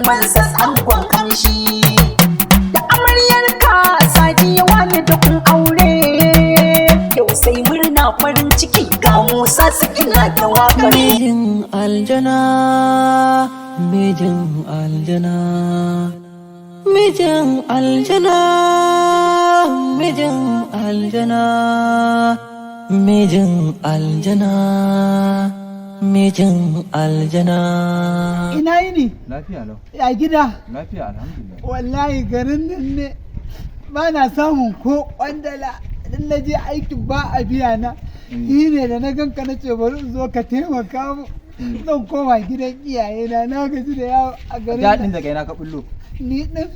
Mansas angon kamshi. Da amaryarka Sadiya wani da kun aure. Yau sai murna, farin ciki, ga Musa Sikina da waƙar. Mijin aljana, mijin aljana, mijin aljana, mijin aljana, mijin aljana, mijin aljana. Ina yini? Lafiya lau. Ya gida? Lafiya, alhamdulillah. Wallahi garin nan ne ba na samun ko kwandala. Idan na je aikin ba a biya na. Shi ne da na ganka na ce bari in zo ka taimaka mu. Zan koma gidan iyayena, na gaji da yawo a garin Daɗin nan. Daga ina ka bullo? Ni ɗin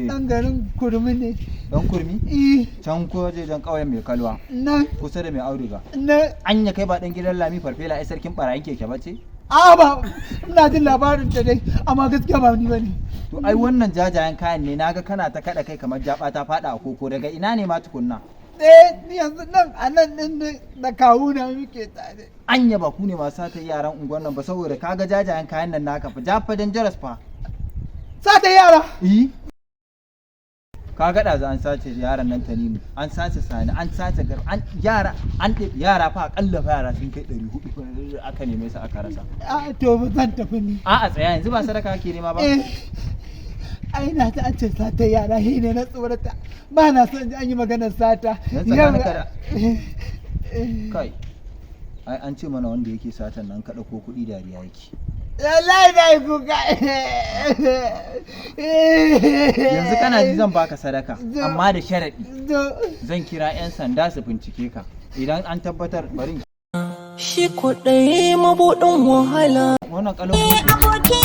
ɗan garin Kurmi ne. Dan Kurmi? Eh. Can ko wajejen ƙauyen mai kalwa. Nan. Kusa da mai auduga. Nan. Anya kai ba ɗan gidan Lami Farfela ai sarkin ɓarayin keke ba ce? A, ba ina jin labarin ta dai, amma gaskiya ba ni bane. To ai wannan jajayen kayan ne naga kana ta kaɗa kai kamar jaba ta faɗa a koko. Daga ina ne ma tukunna? Eh, ni yanzu nan a nan ɗin ne da kawuna muke tare. Anya ba ku ne masu sata yaran unguwar nan ba? Saboda kaga jajayen kayan nan naka fa jafa dangerous fa. Sata yara? Eh. Ka ga ɗazu an sace yaran nan Tanimu, an sace Sani, an sace Gar, an yara, an ɗebi yara fa, akalla fa yara sun kai 400 fa aka neme su aka rasa. A, to zan tafi ni. A'a, tsaya, yanzu ba sadaka kake nema ba? Eh, ai na ta an ce sata yara, shi ne na tsorata, ba na son ji an yi maganar sata. Yanzu tsakaninka da kai, ai an ce mana wanda yake satan nan ka ɗauko kuɗi dariya yake. Wallahi na yi kuka. Yanzu kana ji, zan baka sadaka, amma da sharaɗi. To. Zan kira 'yan sanda su bincike ka. Idan an tabbatar, bari Shi kwaɗayi mabuɗin wahala. Wannan kalau. Aboki.